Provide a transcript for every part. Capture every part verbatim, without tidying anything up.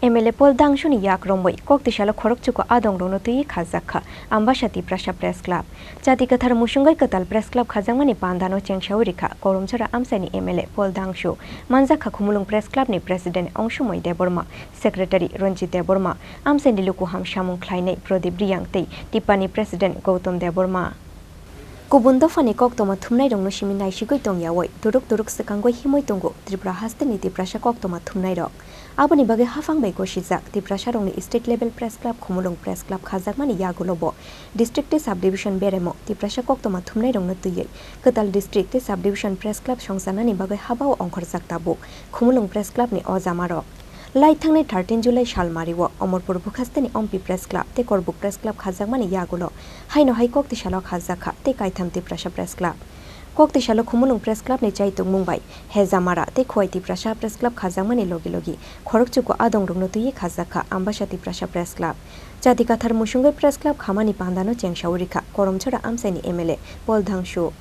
M L A Paul Dangsuni yak romwi koktwisalo khorokchuku adongrokno twiwi khajak kha Ambasa Tiprasa Press Club. Chati kwthar musungwi kwtal Press Club khajakmani pandano chengsawi rikha Koromchara amchaini M L A Paul Dangsu. Manjak kha Khumulwng Press Clubni President Ongsumoi Debbarma, Secretary Ranjit Debbarma, amchaini lukuham samung khlainai Pradip Riyang tei Tipani President Gautam Debbarma. Kubun dophani koktwma thumnairokno simi naisigwi tongyawi, duruk duruk swkangwi himwi tongo Tripura hasteni Tiprasa koktwma thumnairok. Aboni bagwi haphang bai gosijak Tiprasarokni State Level Press Club Khumulwng Press Club khajakmani yagulobo district tei subdivision beremo Tiprasa koktwma thumnairokno twiwi kwtal district tei subdivision Press Club songcharnani bagwi habao ongkhorjak tabuk Khumulwng Press Clubni ojamarok. Lai thangnai thirteen July salmario Omorpur Bukhasteni Ompi Press Club tei Korbuk Press Club khajakmani yagulo haino hai koktwisalo khajak kha tei kaitham Tiprasa Press Club. Koktwisalo Khumulwng Press Clubni chaitokmung bai Hejamara tei Khowai Tiprasa Press Club khajakmani logi logi khorokchuku adongrokno twiwi khajak kha Ambasa Tiprasa Press Club. Chati kathar musungwi Press Club khamani pandano chengsawi rikha Koromchara amchaini M L A Paul Dangsu.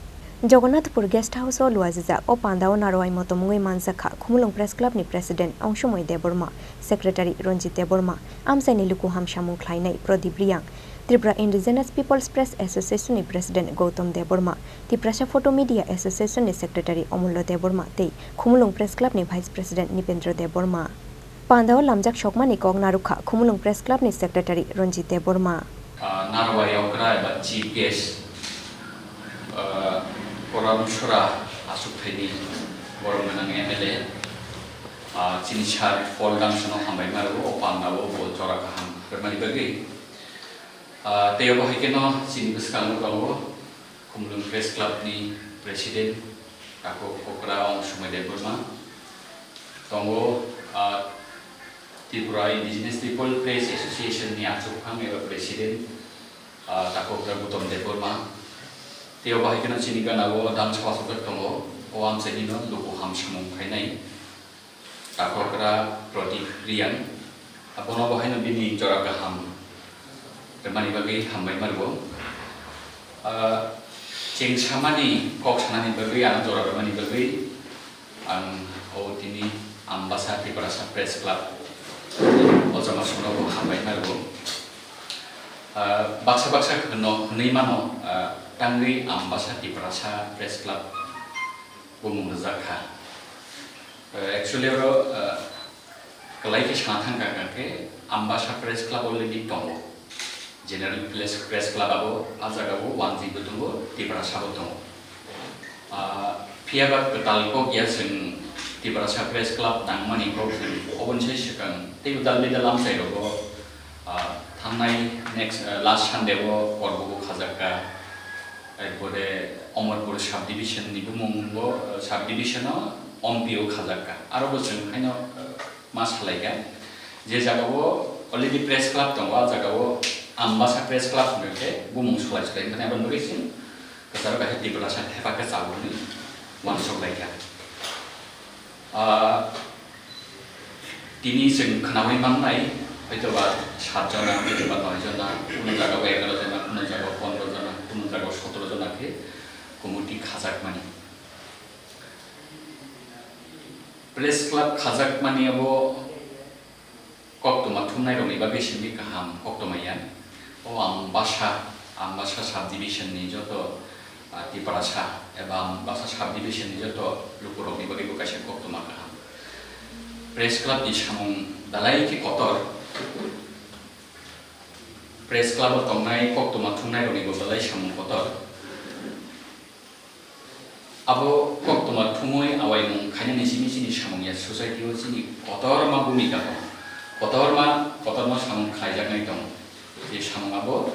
Jagannathpur Guest House o luajijak o pandao narwai motomungwi manjak kha Khumulwng Press Club ni President Ongsumoi Debbarma, Secretary Ranjit Debbarma, amchaini lukuham samung khlainai Pradip Riyang, Tripura Indigenous People's Press Association ni President Gautam Debbarma, Tiprasa Photo Media Association ni Secretary Omullo Debbarma tei Khumulwng Press Club ni Vice President Nipendra Debbarma. Pandao lamjak sokmani kok narwkha Khumulwng Press Club ni Secretary Ranjit Debbarma. Ah, narwai okra eba chief guest, ah, Koramchara achukthai ni borok gwnang M L A, ah, chini sir Paul Dangsu no hambai ma rwo, o pandao bo jora kaham rwmani bagwi. Ah, tei obo hai kheno chini bwskango tongo Khumulwng Press Club ni President Takhuk Okra Ongsumoi Debbarma. Tongo, ah, Tripura Indigenous People Press Association ni achukphang eba President, ah, Takhuk Okra Gautam Debbarma. Tei obo hai kheno chini gana o dance pasok tongo, o amchaini no lukuham samung khainai. Takhuk Okra Pradip Riyang, abono bo haino bini jora kaham rwmani bagwi hambai ma rwo. Ah, chengsamani kok sanani bagwi, ano jora rwmani bagwi ang o tini Ambasa Tiprasa Press Club o jama songno bo hambai ma rwo. Ah, baksa baksa hwno, hwnwi mano, ah, tangwi Ambasa Tiprasa Press Club bumung rijak kha. Eh, actually, oro, eh, kwlai khe sana thang kha, kha khe Ambasa Press Club already tongo. General Press, Press Club abo, a jaga o wanjwi bo tongo, Tiprasa bo tongo. Ah, phiya ba kwtal kok ya chwng Tiprasa Press Club nangmani kok chwng oboni sai swkang tei udal bidal amchai rogo, ah, thangnai next, ah, last Sunday o Korbugo khajak kha. Ekbore Omorpur subdivision ni bumung bo, eh, subdivision o Ompi o khajak kha. Aro bo chwng haino, eh, ma salai kha. Je jaga o already press club tongo, a jaga o Ambasa Press Club hwnwi khe bumung solai solai wngkha. Aboni bagwi chwng kwcharo kaisa Tiprasa thepa khe chabwi uansuk lai kha. Ah, tini chwng khnaui mannai, hoitoba sat jona, hoitoba noi jona, kuno jaga o egaroh jona, kuno jaga o pondroh jona, kuno jaga o sotoroh jona khe committee khajakmani. Press club khajakmani abo koktwma thumnairokni bagwi simi kaham koktwma ya. O Ambasa, Ambasa subdivision ni joto, ah, Tiprasa eba Ambasa subdivision ni joto lukurokni bagwi bo kaisa koktwma kaham. Press club ni samung belai khe kotor. Press club o tongnai koktwma thumnairokni bo belai samung kotor. Abo koktwma thumwi awaimung khainani simi chini samung ya society o chini kotorma bhumika tongo. Kotorma, kotorma samung khlaijaknai tongo. Je samung abo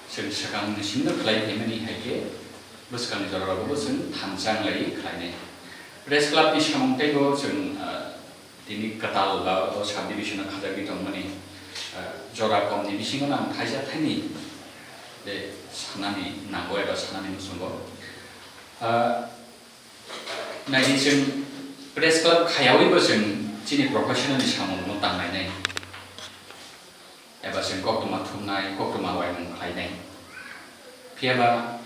chwng swkangni simi no khlai phaimani hai khe bwskangni jora rogo bo chwng thansa wnglaiwi khlainai. Press club ni samung teibo chwng, ah, Tini kwtal ba o subdivision o khajagwi tongmani, ah, jora komni bisingo no ang thaisa thaini de sanani nango eba sanani muchungo. Ah, naidi chwng press club khayawi bo chwng chini professional ni samung no tanglainai. Eba chwng koktwma thumnai, koktwma uaimung khlainai. Phiya ba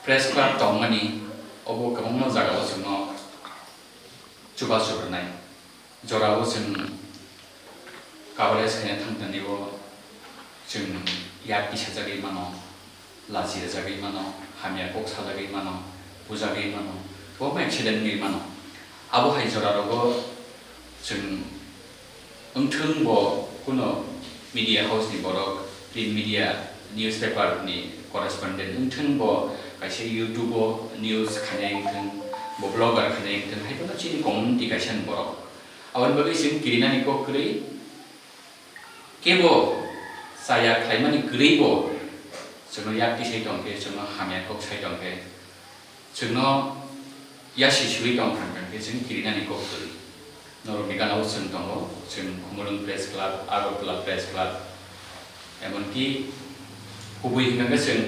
press club tongmani obo kwbangma jagao chwngno chubachu rwnai. Jorao chwng Coverage khaina thangtani o chwng yak tisajagwi mano, lachi rwjagwi mano, hamya kok sajagwi mano, bujagwi mano, kwbangma accident wngwi mano. Abo hai jora rogo chwng wngthwng bo kuno media house ni borok, print media, newspaper ni correspondent wngthwng bo, kaisa YouTube o news khainai wngthwng, bo blogger khainai wngthwng, hai phano chini community kaisa ni borok. Aboni bagwi chwng kirinani kok kwrwi, kebo chaya khlaimani kwrwi bo chwngno yak tisai tongkhe, chwngno hamya kok sai tongkhe, chwngno yasi sui tong thang thang khe chwng kirinani kok kwrwi. Norokni gana-o chwng tongo, chwng Khumulwng Press Club, Agartala Press Club, emonki kubui hwnkha khe chwng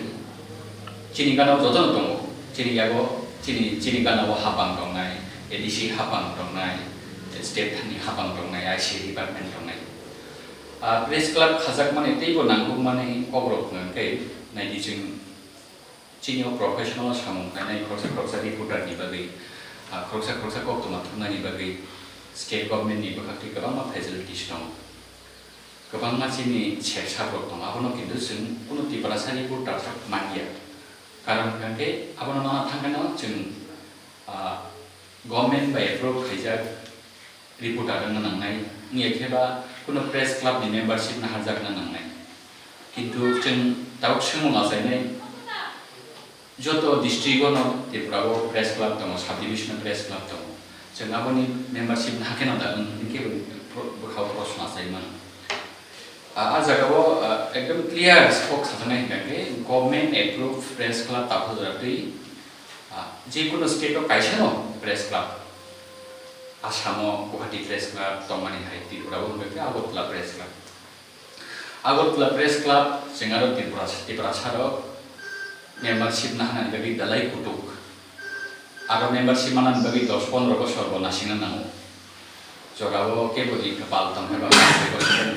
chini gana-o jotono tongo, chini yago chini, chini gana-o hapang tongnai, A D C hapang tongnai, state ni hapang tongnai, I C department tongnai. Ah, press club khajakmani teibo nangkukmani kokrok hwnkha khe naidi chwng chini o professional samung khlainai khoroksa khoroksa reporter ni bagwi, ah, khoroksa khoroksa koktwma thumnani bagwi state government ni bwkhaktwi kwbangma facilities tongo. Kwbangma chini sengsa borok tongo, abono kintu chwng kunu Tiprasa reporter sak manya. Karon hwnkha khe abono nana thangkheno chwng, ah, government bai approve khaijak reporter wngna nangnai, wngya khe ba kunu press club ni membership naharjakna nangnai. Kintu chwng tabuk swngmung achainai, joto district o no Tripura o press club tongo, sub division o press club tongo. Chwng aboni membership nahakheno da wng, hinkhe bo pro-, bwkhao proshno achai mano. A, a jaga o, a, ekdom clear kok sajaknai hwnkha khe government approved press club takhuk jora twi, a, je kono state o kaisa no press club, Assam o Guwahati Press Club tongmani hai Tripura o hwnkha khe Agartala Press Club. Agartala Press Club chwng aro Tripura, Tiprasa rok membership naharnani bagwi belai kutuk. Aro membership manani bagwi dos pondro bosor bo nasingna nango. Jora o kebo ni kwpal tong khe ba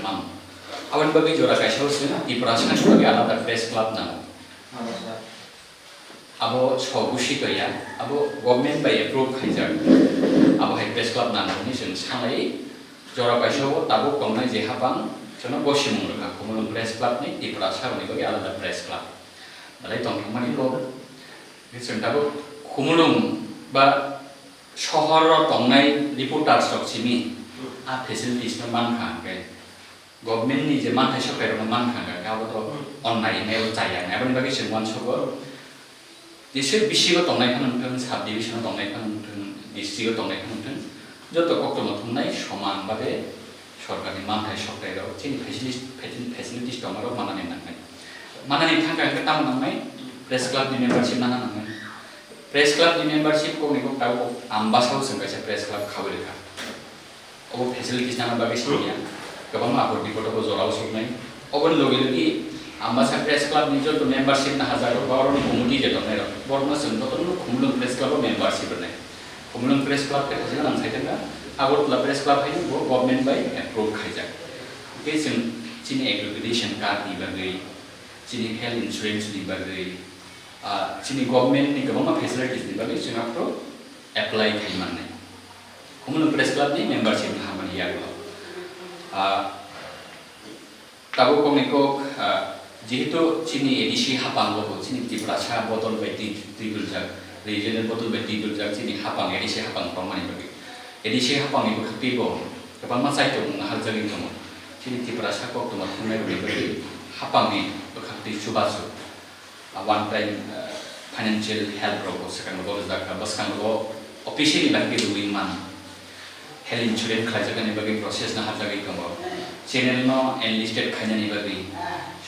man. Aboni bagwi jora kaisa o chwng Tiprasa ni bagwi alada press club nango. Abo so busi to ya, abo government bai approve khaijak. Abo hai press club nango hwnwi chwng sanai. Jora kaisa o tabuk tongnai je hapang, chwngno gosimung rwkha, Khumulwng Press Club ni Tiprasa rokni bagwi alada press club. Belai tongthokmani kok. Chwng tabuk Khumulwng ba sohor o tongnai reporters rok simi a facilities no mankha hwnkhe, government ni je manthai sokai rok no mankha hwnkhe, abo to onnai wngnai, abo chaya wngnai, aboni bagwi chwng uansukgo. Jesa bisingo tongnai phano wngthwng, sub division o tongnai phano wngthwng, district o tongnai phano wngthwng, joto koktwma thumnai soman babe sorkarni manthai sokthai rok chini facilities, facil-, facilities tongmarok manani nangnai. Manani thangkha hwnkhe tamo nangnai? Press club ni membership nana nangnai. Press club ni membership kokni kok tabuk Ambasa o chwng kaisa press club khaui rwkha. Obo facilities nana bagwi simiya, kwbangma apor bipod o bo jorao soknai. Oboni logi logi Ambasa Press Club ni joto membership naharjak rok, ba oroni committee je tongnai rok, borokno chwng jotono Khumulwng Press Club o membership rwnai. Khumulwng Press Club khe thajima nang sai thangkha, Agartala Press Club haino bo government bai approve khaijak. Tei chwng chini accreditation card ni bagwi, chini health insurance ni bagwi, ah, chini government ni kwbangma facilities ni bagwi chwng aphuru apply khai mannai. Khumulwng Press Club ni membership naharmani yago. Ah, tabuk kokni kok, ah, jehetu chini A D C hapang o bo chini Tiprasa bodol bai twi, twi tuljak, regional bodol bai twi tuljak chini hapang, A D C hapang tongmani bagwi. A D C hapang ni bwkhak twi bo kwbangma chaitok naharjagwi tongo. Chini Tiprasa koktwma thumnai rokni bagwi hapang ni bwkhak twi chubachu. Ah, one time, ah, financial help rok bo swkang rogo rijak kha, bwskang rogo officially bahai khe rwui man. Health insurance khlaijaknani bagwi process no hapjagwi tongo. Channel no enlisted khainani bagwi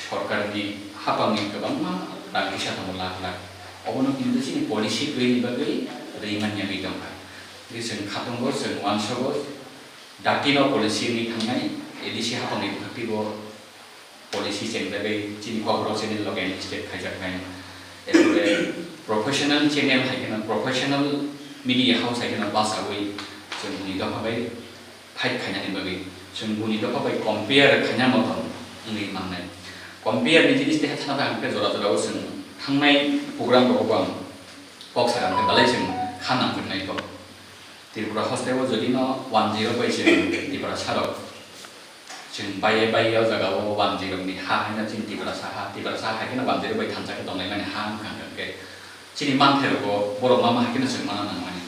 sorkarni hapangni kwbangma rang kisa tongo lakh lakh. Obono kintu chini policy kwrwini bagwi rwi man yagwi tongkha. Tei chwng khatungo, chwng uansogo, dati no policy wngwi thangnai, A D C hapangni bwkhak twi bo policy cheng bagwi chini Kokborok channel loge enlisted khaijaknai. Erpore professional channel hai kheno, professional media house hai kheno bachaui chwng buni dopha bai fight khainani bagwi, chwng buni dopha bai compare khaina motom wngwi mannai. Compare ni jinis teha thana thang khe jora jora o chwng thangnai program rogo bo ang kok sakha hwnkhe belai chwng kha nangjaknai kok. Tripura hostel o jodi no one zero bai chwng Tiprasa rok Chwng baiye baiye o jaga o wanjwi rokni ha haino chini Tiprasa ha, Tiprasa ha hai kheno wanjwi rok bai thansa khe tonglaimani ha wngkha hwnkhe chini manthai rogo borok ma ma hai kheno chwng mana nangmani.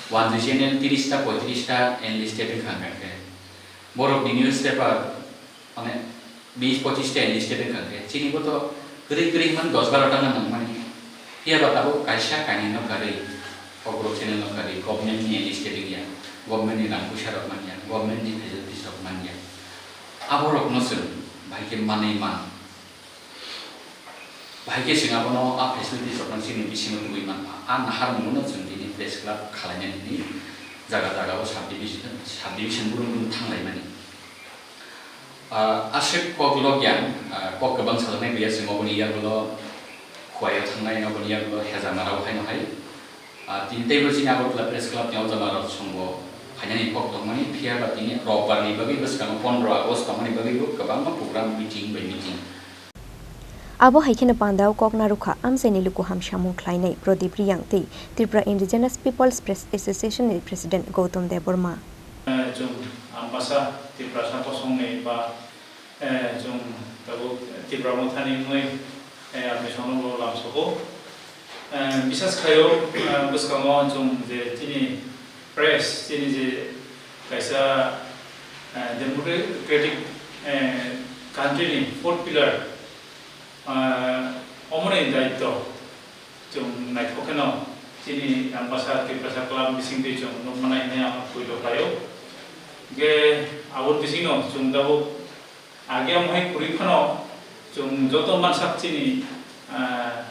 Wanjwi channel tiris ta poitris ta enlisted wngkha hwnkhe borokni newspaper mane bis pochis ta enlisted wngkha hwnkhe chini bo to kwrwi kwrwi hwnmani dos baro ta nangmani. Phiya ba tabuk kaisa kainwi no karwi, kokborok channel no karwi, government ni enlisted wngya, government ni rang puisa rok manya, government ni facilities rok manya. Aborokno chwng bahai khe manwi man. Bahai khe chwng abono a facilities rokno chini bisingo tubui man pha. A naharmungo no chwng tini press club khalainani hwnwi jaga jaga o subdivision, subdivision brum brum thanglaimani. Ah, aswk kok logya, ah, kok kwbang sajaknai gwiya chwng oboni yagulo Khowai o thangnai, oboni yagulo Hezamara o haino hai. Ah, tini teibo chini Agartala Press Club ni o jaga rok chwngbo phainani kok tongmani, phiya ba tini Robbar ni bagwi bwskango pondro August tongmani bagwi bo kwbangma program meeting bai meeting. Abo hai kheno pandao kok narwkha amchaini luku ham samung khlainai Pradip Riyang tei Tripura Indigenous People's Press Association ni President Gautam Debbarma. Eh, chwng Ambasa Tiprasa kosongni ba, eh, chwng tabuk Tipra Mothani wngwi, eh, ang bisingno bo lamsogo. Eh, bisas khaio, eh, bwskango chwng je chini press, chini je kaisa, eh, democratic, eh, country ni fourth pillar, eh, omoni daityo chwng naithok kheno chini Ambasa Tiprasa Club bisingtwi chwng nukmanai hwnwi ang poito khlaio. Hwnkhe abo bisingno chwng tabuk Age omo hai kwrwi phano chwng joto mansak chini, ah,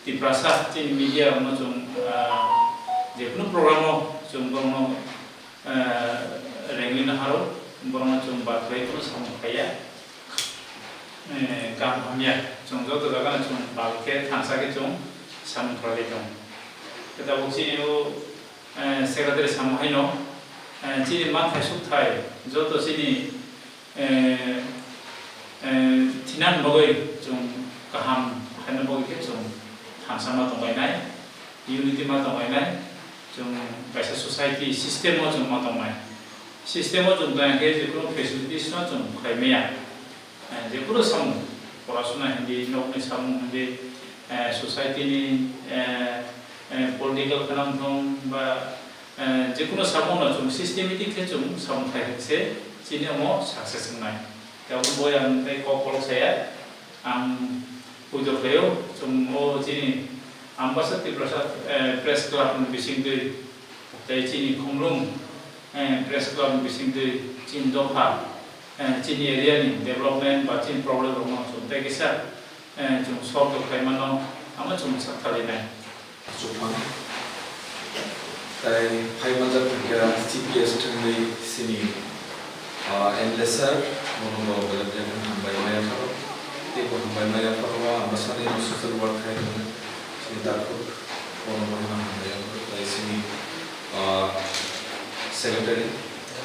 Tiprasa chini media rokno chwng, ah, jephuru program o chwng borokno, ah, rengwi naharo, borokno chwng bathai phano samung khaiya. Eh, kaham hamya, chwng joto jagano chwng bal khe thansa khe chwng samung khlai tongo. Khe tabuk chini o, eh, secretary samo haino, eh, chini manthai sukthai joto chini Eh, eh, thinani bagwi chwng kaham khaina bagwi khe chwng thansa ma tonglainai, unity ma tonglainai, chwng kaisa society system o chwng ma tongnai. System o chwng tongya khe jephuru facilities no chwng khlai maya. Eh, jephuru samung, porasona hindi, nokni samung hindi, eh, society ni, eh, eh, political khwnam thung ba Eh, jekunu samung no chwng systematic khe chwng samung khai se chini omo success wngnai. Tabuk bo ang tei kok kolok saya, ang puido khlaio, chwng o chini Ambasa Tiprasa, eh, Press Club ni bisingtwi tei chini Khumlung, eh, Press Club ni bisingtwi chini dopha, eh, chini area ni development ba chini problem rok no chwng tei kisa, eh, chwng solve khe khlai mano, amo chwng sak khlainai. Chuphang. Tai phai manjak thangkha C P S thangwi sini, ah, M L A sir, bono bo belai belai kheno hambai maya pharo. Tei bo hambai maya pharo o ang bwsani social work khai rwna sini takhuk bono bo hino hambai pharo. Tai sini, ah, secretary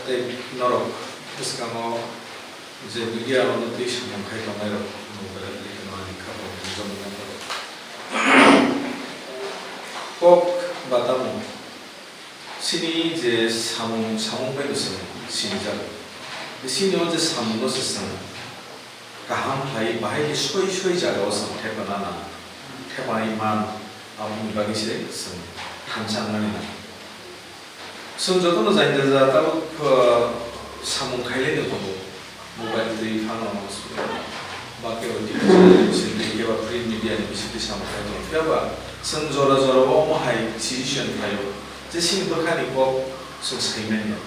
tei norok bwskango je media rokno twi samung khai tongnai rok, no belai belai kheno ani kha bo hwnjak nai. Kok ba tamo chini je samung, samung bai no chwng sinijak. Chini o je samung no se chwng kaham khlai bahai khe soi soi jaga o chwng thepana nang, thepanai man, aboni bagwi se chwng thansa wngmani nang. Chwng jotono jani jani tabuk, uh, samung khailai no tongo. Mobile twi phano ba kebo T V channel ni bisingtwi kebo print media ni bisingtwi samung khai tongo. Phiya ba chwng jora jora o omo hai decision khlaio je chini bwkhani kok chwng sai manya.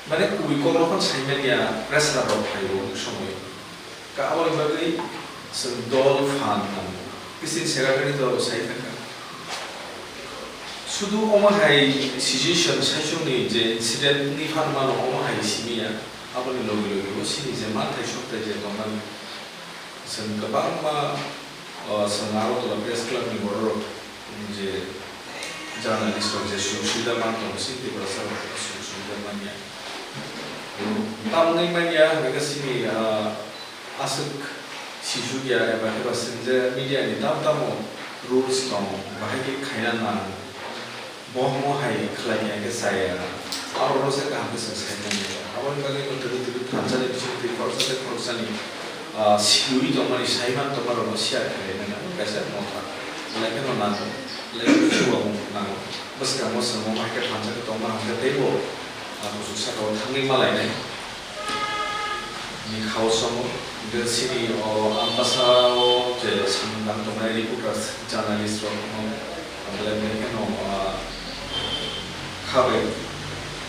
Mane kubui kok rok phano sai manya, pressure rok phaio somoi. Ka aboni bagwi chwng dol phan nango. Bising secretary to sai thangkha. Sudu omo hai situation saichung ni je incident ni phan mano omo hai simi ya. Aboni logi logi bo sini je manthai sokthai je tongmani. Chwng kwbangma, o, chwng Agartala Press Club ni borok rok je journalist rok je sujok subida man tongo, sini Tiprasa rok sujok subida manya. Tamni manya, hwnkhe sini, ah, aswk sijukya eba khe ba chwng je media ni tam tamo rules tongo, bahai khe khaina nang, bohmo hai khlai khe chaya. Aborokno se kaham khe chwng sai manya. Aboni bagwi no twrwi twrwi thansa ni bisingtwi khoroksa tei khoroksani, ah, siui tongmani, saiman tongmarokno share khlai nang kaisa motha. Belai kheno nango, belai kheno chubamu nango. Bwskango chwng omo hai khe thansa khe tongma hwn khe teibo, ah, kuchuk saka o thangwi ma lainai. Ni khao songo, hwnkhe chini o Ambasa o je samung tang tongnai reporters, journalist rok no, belai belai kheno, ah, kha bai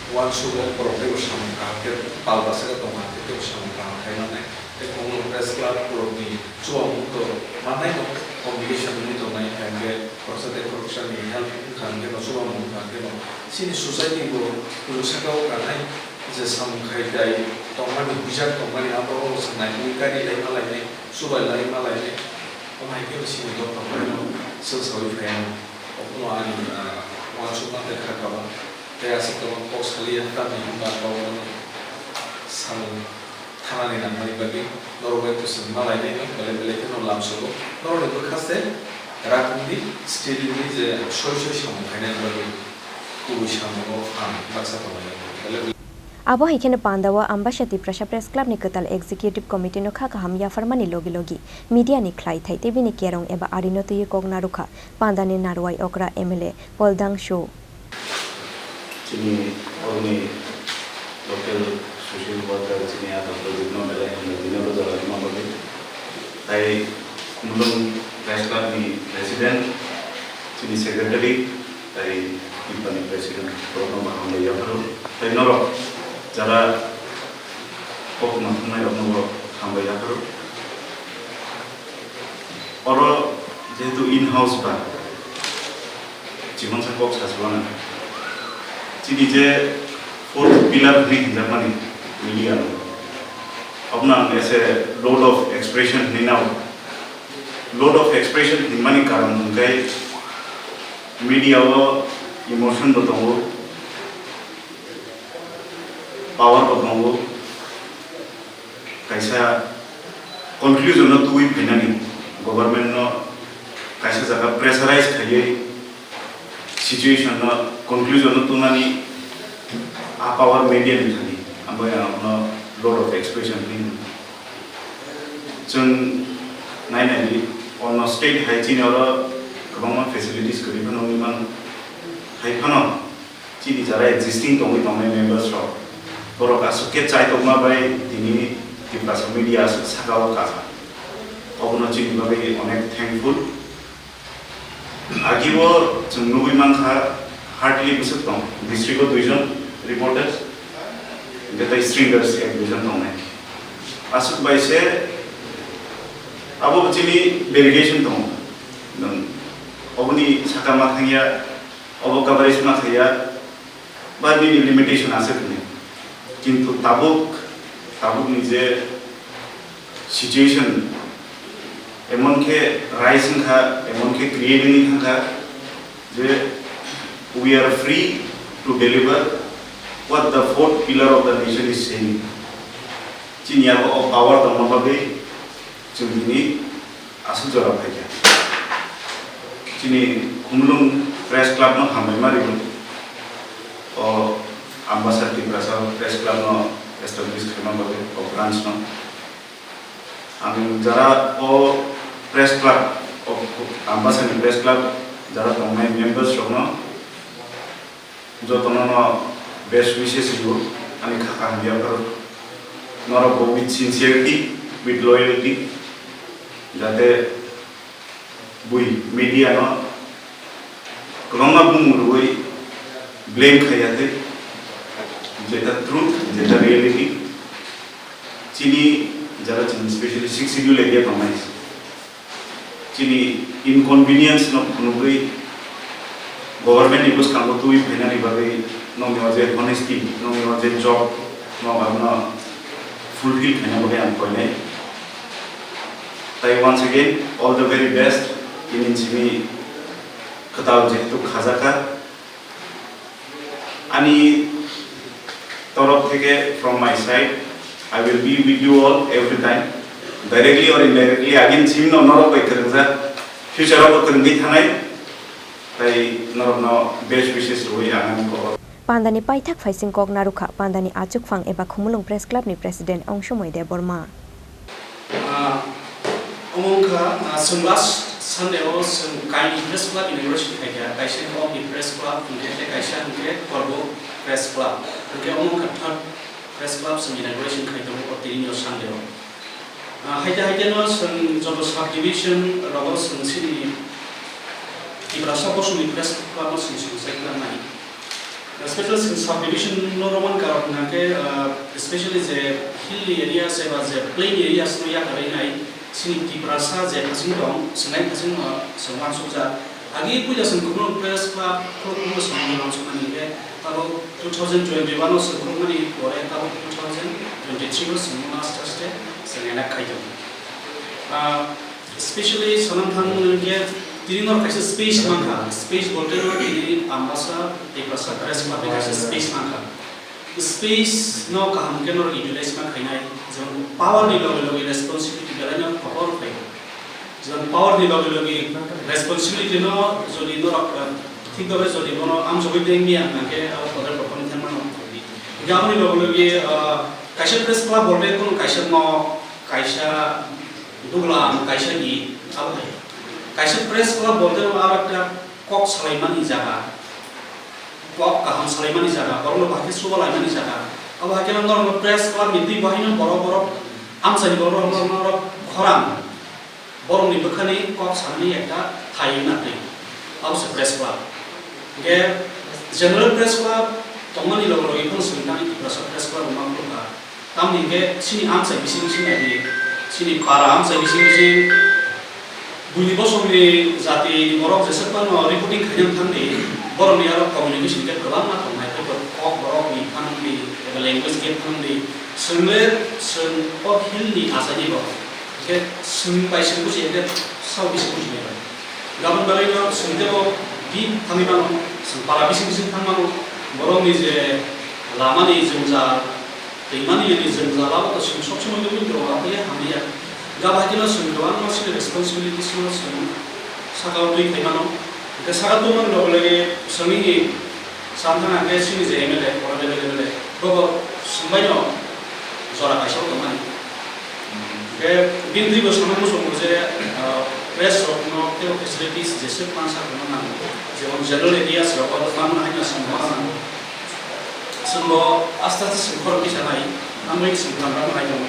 uansukgo, borok teibo samung kaham khe pal bwswk tong kha khe teibo samung kaham khai mannai. Tei Khumulwng Press Club borok ni chubamu to mannai no, communication wngwi tongnai, hai khe khoroksa tei khoroksa ni help wngkha hwnkhe no, chubamu wngkha hwnkhe no chini society bo kuchuk saka o kanai. Je samung khai tai tongmani, huijak tongmani, abo o sanai, ui kari lai ma lainai, chubai lai ma lainai, omo hai khe chini dophang bai no chwng saui phai ano. Obono ani, ah, uansukma tei kha kaba tei aswk tabang kok saliya tamni hwnba kok no samung thanani nangmani bagwi norok bai kwchwng ma lainai no, belai belai kheno lamsogo. Norokni bwkha se rakungdi, steady wngwi je soi soi samung khainani bagwi. Kubui samungo phan baksa tongnai. Abo hai kheno pandao Ambasa Tiprasa Press Club ni kwtal Executive Committee no kha kaham yapharmani logi logi media ni khlai thai tei bini kerong eba arino twiwi kok narwkha pandani narwai okra M L A Poldang Shu. Chini oroni local social worker chini ata Pradeep no belai hambai bini oro jora rwma bagwi. Tai Khumulwng Press Club ni President, chini Secretary, tai Timpani President, borokno bo hambai yapharo. Tai norok jara kok ma thumnairokno bo hambai yapharo. Oro jehetu in-house ba, chimangsa kok sa chubago. Chini je fourth pillar hwnwi hinjakmani media no, abono ang as a load of expression hwnwi nao. Load of expression hwnmani karon hwnkhe media o emotion bo tongo, power bo tongo. Kaisa conclusion no tubui phainani, government no kaisa jaga pressurize khaiwi situation no, conclusion no tubunani a power media ni thani, abo ya no load of expression ni. Chwng nai nai di, ono state hai chini oro kwbangma facilities kwrwi phano wngwi mano. Hai phano chini jara existing tongwi tongnai members rok, borok aswk khe chaitokma bai tini Tiprasa media aswk saka o kha. Obono chini bagwi onek thankful. Agibo chwng nugwi mankha, hardly bwswk tong, district o duijon reporters, hwnkhe tei stringers ek duijon tongnai. Aswk bai se abo chini derogation tongo. Nwng oboni saka ma thangya, obo coverage ma khaiya, ba nini limitation aswk hwnwi. Kintu tabuk, tabukni je situation emon khe rise wngkha, emon khe create wngwi thangkha je we are free to deliver what the fourth pillar of the nation is saying. Chini abo o power tongma bagwi chwng tini aswk jora phaikha. Chini Khumulwng Press Club no hambai ma rw o Ambasa Tiprasa Press Club no establish khaima bagwi o branch no. Ang jara o Press Club, o Ambasa ni Press Club jara tongnai members rok no jotono no best wishes rw ani kha kaham yapharo. Norok bo with sincerity, with loyalty, jate bui media no kwbangma bumung rwui blame khaiya tei, jeta truth, jeta reality. Chini jara chini specially sixth schedule area tongnai. Chini inconvenience no phunugwi government ni bwskango twi phainani bagwi nokni o je honesty, nokni o je job, nok abono fulfill khaina bagwi ang koinai. Tai once again, all the very best. Tini simi kwtal jehetu khajakha. Ani torop theke, from my side, I will be with you all every time, directly or indirectly. Again, chini no norok bai kwrwngjak, future o bo kwrwngwi thanai, tai norok no best wishes rwui ang ani kok. Pandani paithak phaising kok narwkha Pandani achukphang eba Khumulwng Press Club ni President Ongsomoi Debbarma. Ah, omo wngkha, ah, chwng last Sunday o chwng kainwi Press Club inauguration khaikha, kaisa wngkha Opi Press Club, hwnkhe tei kaisa hwnkhe Korbo Press Club, hwnkhe omo wngkha third Press Club chwng inauguration khai tongo o tini o Sunday o. Ah, haikhe, haikhe no chwng joto subdivision rogo chwng chini Tiprasa bosongni press club no chwng chwng sai khwlangmani. Especially chwng subdivision no romani karon hwnkhe, ah, especially je hilly areas eba je plain areas no yakarwi nai chini Tiprasa je thasing tong, chwng ai thasing no chwng uansukjak. Agi puila chwng Khumulwng Press Club khulukmano chwng uansukmani hwnkhe tabuk two thousand twenty-one o chwng khulukmani pore tabuk two thousand twenty-three o chwng aste aste chwng enact khai tongo. Ah, specially sanang thang hwnkhe tini no kaisa space mankha, space bolte no tini Ambasa Tiprasa Press Club ni kaisa space mankha. Space no kaham khe norok utilize ma khainai, jemon power ni loge loge responsibility belai no power phai. Jemon power ni loge loge responsibility no jodi norok, eh, thik babe jodi bono amjogwi tei miya hwnkhe abo hotel rok ni thangma no. Hwnkhe aboni loge loge, ah, kaisa press club bolte kono kaisa nok, kaisa duglam, kaisa ni abo hai. Kaisa press club bolte aro ekta kok salaimani jaga. Kok kaham salaimani jaga, borokno bahai khe chuba laimani jaga. Abo hai kheno norokno press club ni twi bo haino borok, borok amchaini borok, borok, borok khorang. Borokni bwkhani kok sanani ekta thai wngna twi. Abo se press club. Hwnkhe general press club tongmani loge loge phano chwng tangwi Tiprasa press club wngma phuru kha. Tamni hwnkhe chini amchai bising bising nai di, chini para amchai bising bising buini bosongni jatini borok jeswk phano reporting khaina thangdi, borokni aro communication khe kwbangma tongnai, tei kok borokni phanangdi eba language gap phanangdi, chwng le chwng o hillni achaini borok, hwnkhe chwng bai chwng bujiya khe sao kisa bujinai bai. Gabon belai no chwng tebo bini thangwi mano, chwng para bising bising thang mano, borokni je lamani jwngjal, twimani yani jwngjal abo to chwng sob somoi nugwi tongo, abo ya hamya. Gabon hai kheno chwng kwbangma chini responsibilities no chwng sakao twi khai mano. Hwnkhe saka tongmani loge loge chwngni Samthang hwnkhe chini je M L A, honorable M L A, bobo swngbaino jora kaisa o tongmani. Hwnkhe bini twibo samani muchungo je, ah, press rokno teibo facilities jeswk mansa rwna nango, jemon general areas rogo manma haino swngma nango. Chwngbo aste aste swngkhorok kisa nai, amoni swngkha rok nai tongo.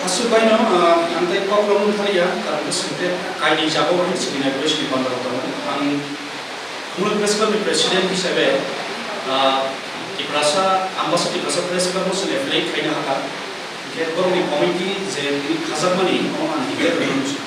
Aswk baino, ah, ang tei kok rok wng thaliya, karon khe chwng tei kainwi jagao hinwi chwng inauguration ni banda rok tongo. Ang Khumulwng Press Club ni president hisabe, ah, Tiprasa, Ambasa Tiprasa Press Club no chwng affiliate khaina hakha. Hwnkhe borokni committee je tini khajakmani, omo ang declare khainai muchungo.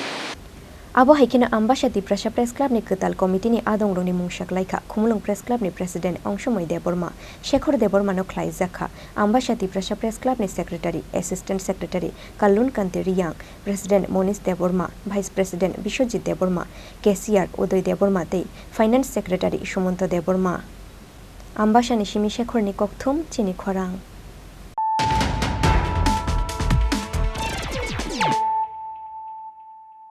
Abo hai kheno Ambasa Tiprasa Press Club ni kwtal committee ni adongrokni mungsa klaikha Khumulwng Press Club ni President Ongsomoi Debbarma, Shekhor Debbarma no khlaijakha Ambasa Tiprasa Press Club ni Secretary, Assistant Secretary Kallun Kanti Riyang, President Monish Debbarma, Vice President Biswajit Debbarma, Cashier Udoy Debbarma tei Finance Secretary Sumanto Debbarma. Ambasa ni simi Shekhor ni kokthum chini khorang.